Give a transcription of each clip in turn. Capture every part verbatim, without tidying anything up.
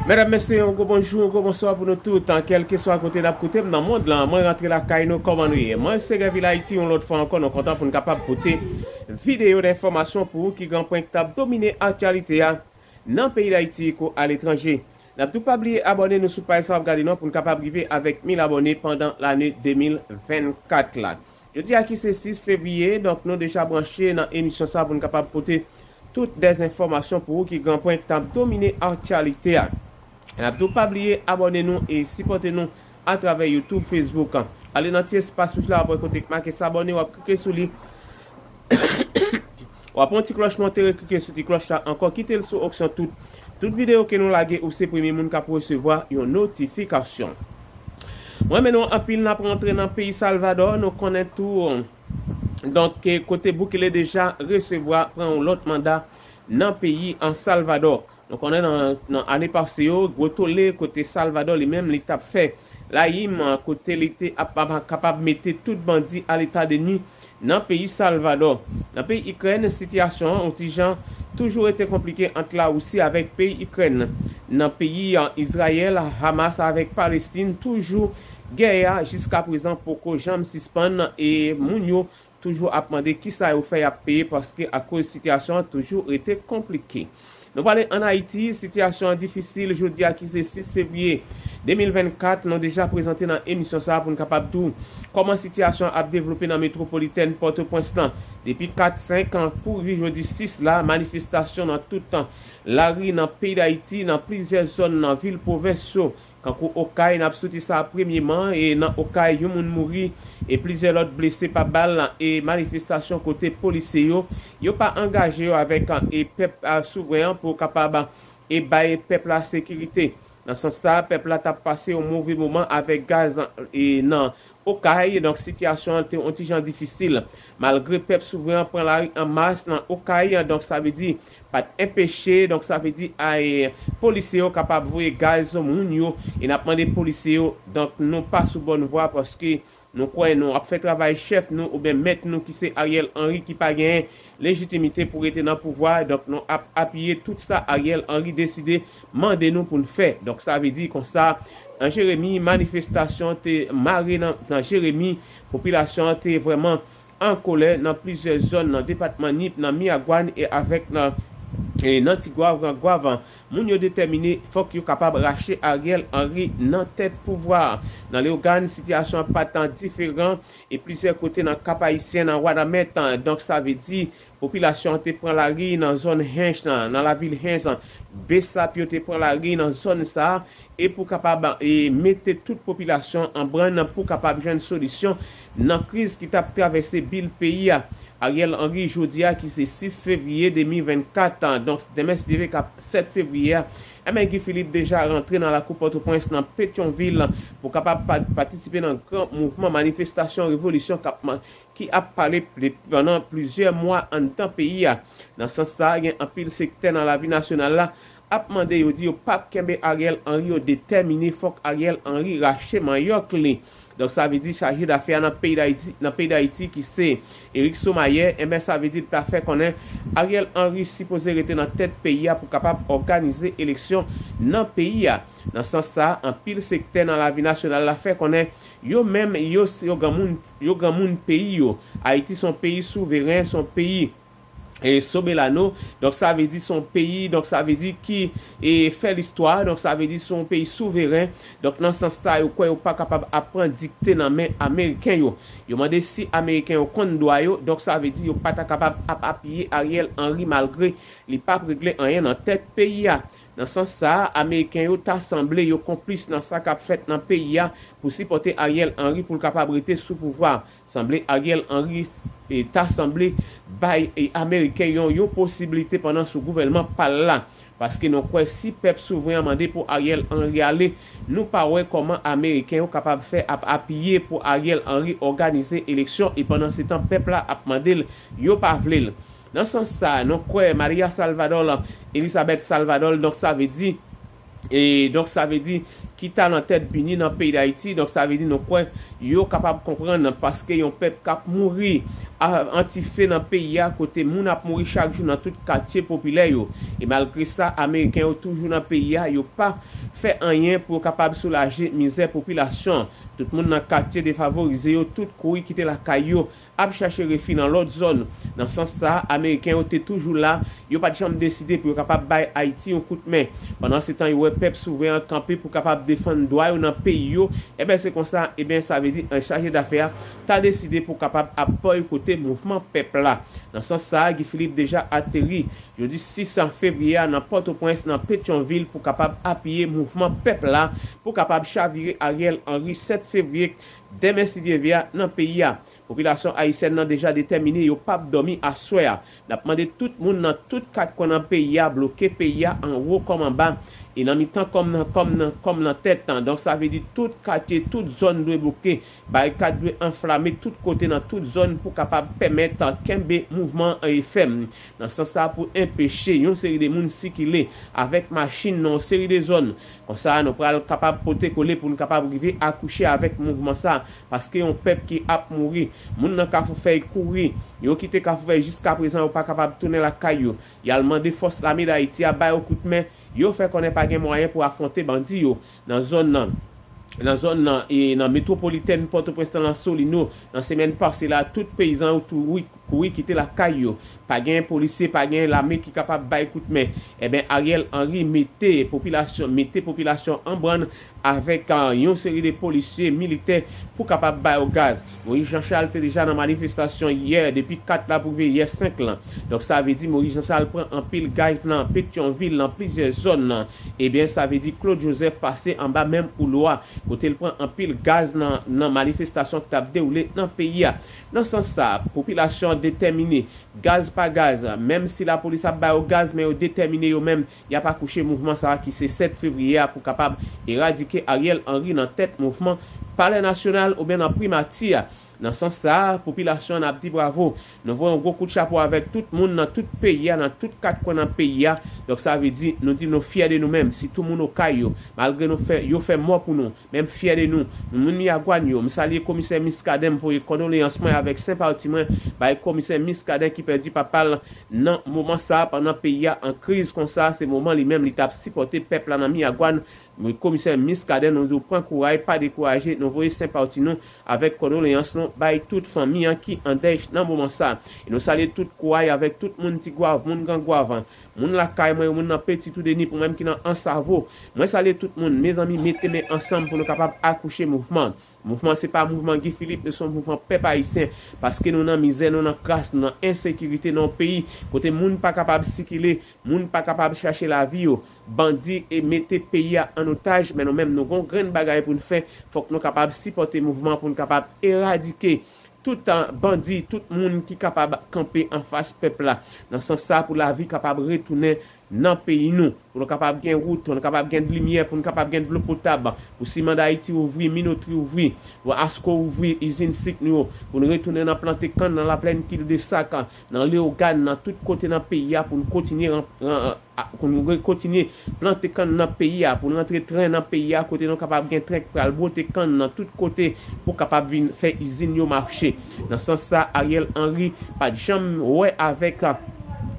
Medam, mesye, yon gwo bonjou, yon gwo bonswa pou nou tout, kèlkeswa kote n ap koute m nan mond lan. Mwen rantre lakay nou, kòman nou ye? Mwen se Gèvil Ayiti, yon lòt fwa ankò, nou kontan pou n kapab pote videyo d enfòmasyon pou ou ki gen pwen k t ap domine aktyalite a nan peyi Dayiti kou aletranje. N ap tou pa bliye abòne nou sou paj sa w ap gade nou an pou n kapab rive avèk mil abòne pandan lane de mil vennkat la. Jodi a ki se sis fevriye, donk nou deja branche nan emisyon sa pou n kapab pote tout dèzenfòmasyon pou ou ki gen pwen k t ap domine aktyalite a. N ap tou pa bliye abòne nou e sipòte nou atravè YouTube, Facebook. Ale nan ti espas wouj la, w ap wè kote k make s'abonner, w ap klike sou li. W ap pran ti klòch monte, reklike sou ti klòch la ankò, kite l sou opsyon tout. Tout videyo ke nou lage, ou se premye moun k ap resevwa yon notifikasyon. Mwen, men nou anpil, n ap rantre nan peyi Salvadò, nou konnen tou, donk, ke kote Bukele deja resevwa, pran yon lòt manda nan peyi an Salvadò. Nou konnen nan, nan ane pase yo, gwo tole kote Salvadò li menm li t ap fè layim, kote li te ap, ap kapab mete tout bandi a leta de nwi nan peyi Salvadò. Nan peyi Ikrèn, sitiyasyon an yon ti jan toujou rete konplike ant Larisi avèk peyi Ikrèn. Nan peyi, a, Izrayèl, Hamas avèk Palestin toujou gè a jiska prezan poko janm sispann e moun yo toujou ap mande kisa yo fè y ap peye paske akoz sitiyasyon an toujou rete konplike. Nou prale ann Ayiti, sitiyasyon an difisil jodi a ki se sis fevriye de mil vennkat, nou deja prezante nan emisyon sa a pou n kapab di w kòman sitiyasyon an ap devlope nan metwopolitèn Pòtoprens lan. Depi kat, senk an pou rive jodi sis la, manifestasyon nan tout lari nan peyi Dayiti, nan plizyè zòn nan vil pwovens yo. Kankou Okay, n ap soti sa premyeman, e nan Okay, yon moun mouri, e plizyè lòt blese pa bal, e manifestasyon kote polisye yo, yo pa angaje yo avèk, e pèp, a, souvren an pou kapab, e bay pèp la sekirite. Nan sans sa, pèp la t ap pase yon move moman avèk gaz, e nan Okay, donk sitiyasyon an te yon ti jan difisil. Malgre pèp souvren an pran lari an mas nan Okay, donk sa vle di pa t enpeche, donk sa vle di, ay, polisye yo kapab voye gaz sou moun yo, e n ap mande polisye yo, donk nou pa sou bòn vwa, paske nou kwè nou ap fè travay chèf nou oubyen mèt nou ki se Ariel Henry ki pa genyen lejitimite pou rete nan pouvwa, donk nou ap apiye tout sa Ariel Henry deside mande nou pou n fè. Donk sa vle di konsa, nan Jeremi, manifestasyon te mare nan, nan Jeremi, popilasyon an te vrèman an kolè nan plizyè zòn nan depatman Nip, nan Miragwàn e avèk nan, e nan Tigwav, Gran Gwav. Moun yo detèmine fòk yo kapab rache Ariel Henry nan tèt pouvwa a. Nan Leyogàn, sitiyasyon an pa tan diferan e plizyè kote nan Kap Ayisyen, nan Wanament, donk sa vle di popilasyon an te pran lari nan zòn Hench lan, nan lavil Hench lan. Besap yo te pran lari nan zòn sa a, e pou kapab, e, mete tout popilasyon an brann pou kapab jwenn solisyon nan kriz ki t ap travèse bil peyi a. Ariel Henry, jodi a ki se sis fevriye de mil vennkat, donk demen si Dye vle k ap sèt fevriye a, enben Guy Philippe deja rantre nan lakou Pòtoprens nan Petyonvil pou kapab pa-, patisipe nan gran mouvman manifestasyon revolisyon k ap ma-, ki ap pale pli-, pandan plizyè mwa anndan peyi a. Nan sans sa, gen anpil sektè nan lavi nasyonal la ap mande, yo di yo p ap kenbe Ariel Henry, yo detèmine fòk Ariel Henry rache manyòk li. Donk sa vle di chaje dafè a nan peyi Dayiti, nan peyi Dayiti ki se Eric Somayè, enben sa vle di l ta fè konnen Ariel Henry sipoze rete nan tèt peyi a pou kapab òganize eleksyon nan peyi a. Nan sans sa, anpil sektè nan lavi nasyonal la fè konnen yo menm, yo, yo granmoun, yo granmoun peyi yo. Ayiti se yon peyi souveren, se yon peyi, e, soberano, donk sa vle di se yon peyi, donk sa vle di ki, e, fè listwa, donk sa vle di se yon peyi souveren. Donk nan sans sa, yo kwè yo pa kapab ap pran dikte nan men Ameriken yo. Yo mande si Ameriken yo konn dwa yo, donk sa vle di yo pa ta kapab ap apiye Ariel Henry malgre li p ap regle anyen nan tèt peyi a. Nan sans sa a, Ameriken yo ta sanble yo konplis nan sa k ap fèt nan peyi a pou sipòte Ariel Henry pou l kapab rete sou pouvwa. Sanble Ariel Henry, e, ta sanble bay, e, Ameriken yo yon posiblite pandan sou gouvènman pa l la. Paske nou kwè si pèp souvren an mande pou Ariel Henry ale, nou pa wè kòman Ameriken yo kapab fè ap apiye pou Ariel Henry òganize eleksyon e pandan se tan pèp la ap mande l, yo pa vle l. Nan sans sa, nou kwè Maria Salvador, Elizabeth Salvador, donk sa vle di, e donk sa vle di, ki ta nan tèt bini nan peyi Dayiti. Donk, sa vle di nou kwè yo kapab konprann, paske yon pèp k ap mouri a, an ti fe nan peyi a, kote moun ap mouri chak jou nan tout katye popilè yo. E malgre sa, Ameriken yo toujou nan peyi a, yo pa fè anyen pou yo kapab soulaje mizè popilasyon. Tout moun nan katye defavorize yo, tout kouri kite lakay yo, ap chache refi nan lòt zòn. Nan sans sa a, Ameriken yo te toujou la, yo pa t janm deside pou yo kapab bay Ayiti yon kout men. Pandan se tan, yo wè pèp souvren an kanpe pou kapab defann dwa yo nan peyi yo, ebyen, se konsa, ebyen, sa vle di, an chaje dafè a ta deside pou kapab ap bòykote mouvman pèp la. Nan sans sa a, Guy Philippe deja ateri jodi sis fevriye a nan Pòtoprens, nan Petyonvil, pou kapab apiye mouvman pèp la, pou kapab chavire Ariel Henry sèt fevriye, demen si Dye vle a, nan peyi a. Popilasyon ayisyèn nan deja detèmine yo p ap dòmi aswè a. N ap mande tout moun nan tout kat kwen nan peyi a bloke peyi a anwo kòm anba, e nan mitan kòm nan kòm nan kòm nan tèt. Donk, sa vle di tout katye, tout zòn dwe bloke. Barikad dwe anflame tout kote nan tout zòn pou kapab pèmèt kenbe mouvman an e fèm. Nan sans sa, pou enpeche yon seri de moun sikile avèk machin nan yon seri de zòn. Konsa, nou pral kapab pote kole pou n kapab rive akouche avèk mouvman sa, paske yon pèp ki ap mouri, moun nan Kafou Fèy kouri, yo kite Kafou Fèy jiska prezan, yo pa kapab tounen lakay yo. Y al mande fòs lame Dayiti a ba yo kout men, yo fè konnen pa gen mwayen pou afwonte bandi yo nan zòn nan. Nan zòn nan, e nan metwopolitèn Pòtoprens lan, nan Solino, nan semèn pase la, tout peyizan yo tou wi- kouri kite lakay yo. Pa gen polisye, pa gen lame ki kapab bay kout men. Ebyen, Ariel Henry mete popilasyon, mete popilasyon an brann avèk, ah, yon seri de polisye, militè pou kapab ba yo gaz. Moïse Jean Charles te deja nan manifestasyon yè, depi kat la pou rive yè senk lan. Donk, sa vle di Moïse Jean Charles pran anpil gaz nan Petyonvil, nan plizyè zòn nan. Ebyen, sa vle di Claude Joseph pase anba menm oulwa, kote l pran anpil gaz nan, nan manifestasyon ki t ap dewoule nan peyi a. Nan sans sa, popilasyon an detèmine, gaz pa gaz, menm si lapolis ap ba yo gaz, men yo detèmine yo menm, y ap akouche mouvman sa a ki se sèt fevriye a pou kapab eradike Ariel Henry nan tèt mouvman Palè Nasyonal oubyen nan Primati a. Nan sans sa a, popilasyon an ap di bravo. Nou voye yon gwo kout chapo avèk tout moun nan tout peyi a, nan tout kat kwen nan peyi a. Donk, sa vle di, nou di nou fyè de nou menm, sitou moun Okay yo, malgre nou fè, yo fè mò pou nou, men m fyè de nou. Nou moun Miragwàn yo, m salye komisè Muscadin, m voye kondoleyans mwen avèk senpati mwen bay komisè Muscadin ki pèdi papa l nan moman sa a, pandan peyi a an kriz konsa. Se moman li menm li t ap sipòte pèp la nan Miragwàn. Men komisè Muscadin, nou di w pran kouray, pa dekouraje, nou voye senpati nou avèk kondoleyans nou bay tout fanmi an ki an dèy nan moman sa. E nou salye tout kouray avèk tout moun Tigwav, moun Gran Gwav, moun lakay mwen yo, moun nan Petit Woudeni, pou mwen ki nan Ansavo. Mwen salye tout moun, mezanmi, mete men ansanm pou nou kapab akouche mouvman. Mouvman se pa mouvman Guy Philippe, men se yon mouvman pèp ayisyen, paske nou nan mizè, nou nan kras, nou nan ensekirite, nan yon peyi kote moun pa kapab sikile, moun pa kapab chache lavi yo. Bandi e mete peyi a an otaj, men nou menm nou gon grenn bagay pou n fè, fòk nou kapab sipòte mouvman pou n kapab eradike tout, ah, bandi, tout moun ki kapab kanpe anfas pèp la. Nan sans sa, pou lavi kapab retounen nan peyi nou, pou nou kapab gen wout, pou nou kapab gen limyè, pou nou kapab gen dlo potab, pou Siman Dayiti ouvri, Minotri ouvri, pou Asco ouvri izin sik nou yo, pou nou retounen nan plante kann nan Laplèn, Kildesak, nan Leyogàn, nan tout kote nan peyi a, pou nou kontinye ran- ran- a- pou nou re- kontinye plante kann nan peyi a, pou nou rantre tren nan peyi a, kote nou kapab gen tren ki pral bwote kann nan tout kote pou kapab vin fè izin yo mache. Nan sans sa, Ariel Henry pa t janm wè avèk, ah,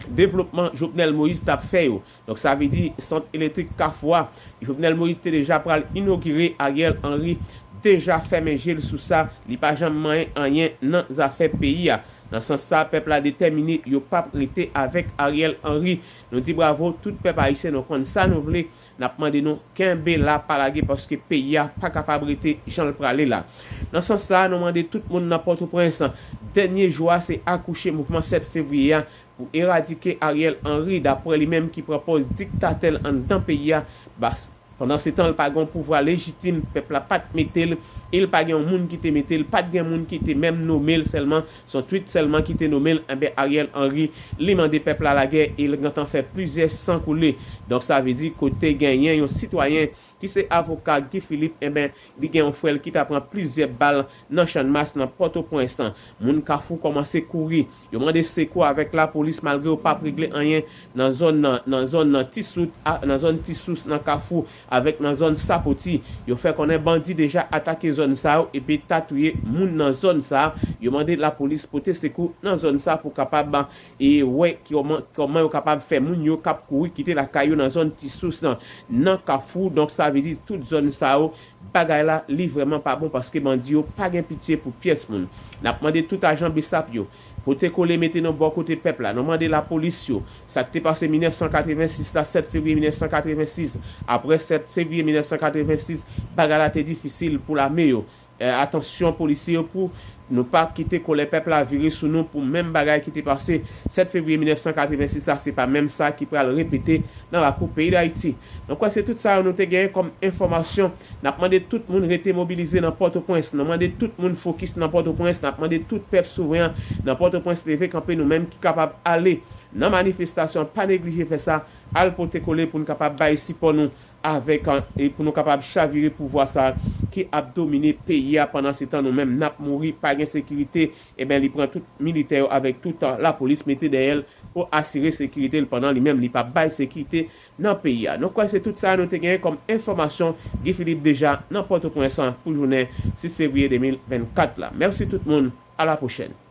devlopman Jovenel Moïse t ap fè yo. Donk, sa vle di sant elektrik Kafou a, Jovenel Moïse te deja pral inogire, Ariel Henry deja fèmen je l sou sa, li pa janm manyen anyen nan zafè peyi a. Nan sans sa, pèp la detèmine, yo p ap rete avèk Ariel Henry. Nou di bravo, tout pèp ayisyen, nou konn sa nou vle, n ap mande nou kenbe la, pa lage, paske peyi a pa kapab rete jan l prale la. Nan sans sa, nou mande tout moun nan Pòtoprens, dènye jou a se akouche mouvman sèt fevriye a, pou eradike Ariel Henry, daprè li menm ki pran pòz diktatè l anndan peyi a. Bas- pandan se tan, l pa gen yon pouvwa lejitim, pèp la pa t mete l, e l pa gen yon moun ki te mete l, pa t gen moun ki te menm nome l, sèlman se yon tweet sèlman ki te nome l. Enben, Ariel Henry, li mande pèp la lagè, e l gentan fè plizyè san koule. Donk, sa vle di kote genyen yon sitwayen ki se avoka Guy Philippe, enben, li gen yon frè l ki ta pran plizyè bal nan Channmas, nan Pòtoprens. Moun Kafou kòmanse kouri. Yo mande sekou avèk lapolis, malgre yo p ap regle anyen nan zòn nan, nan zòn nan Ti Sout, a, nan zòn Ti Sous, nan Kafou, avèk nan zòn Sapoti. Yo fè konnen bandi deja atake zòn sa yo epi ta touye moun nan zòn sa. Yo mande lapolis pote sekou nan zòn sa pou kapab, e, wè kòman, kòman yo kapab fè moun yo k ap kouri kite lakay yo nan zòn Ti Sous nan, nan Kafou. Donk, sa vle di tout zòn sa yo, bagay la, li vrèman pa bon paske bandi yo pa gen pitye pou pyès moun. N ap mande tout ajan BSAP yo, pote kole, mete nou bò kote pèp la. Nou mande lapolis yo, sa k te pase mil nèf san katrevensis la, sèt fevriye mil nèf san katrevensis, apre sèt fevriye mil nèf san katrevensis, bagay la te difisil pou lame yo. E, atansyon polisye yo pou nou pa kite kòlè pèp la vire sou nou pou menm bagay ki te pase sèt fevriye mil nèf san katrevensis la, se pa menm sa ki pral repete nan lakou peyi Dayiti. Donk, wè, se tout sa yo nou te genyen kòm enfòmasyon. N ap mande tout moun rete mobilize nan Pòtoprens. Nou mande tout moun fokis nan Pòtoprens. N ap mande tout pèp souvren an nan Pòtoprens leve kanpe, nou menm ki kapab ale nan manifestasyon, pa neglije fè sa. Al pote kole pou n kapab bay sipò nou avèk, e pou nou kapab chavire pouvwa sa ki ap domine peyi a. Pandan se tan, nou menm n ap mouri, pa gen sekirite. Enben, li pran tout militè yo avèk tout, a, lapolis mete dèyè l pou asire sekirite l, pandan li menm li p ap bay sekirite nan peyi a. Nou kwè se tout sa nou te genyen kòm enfòmasyon. Guy Philippe deja nan Pòtoprens pou jounen sis fevriye de mil vennkat la. Mèsi tout moun, a la pwochèn.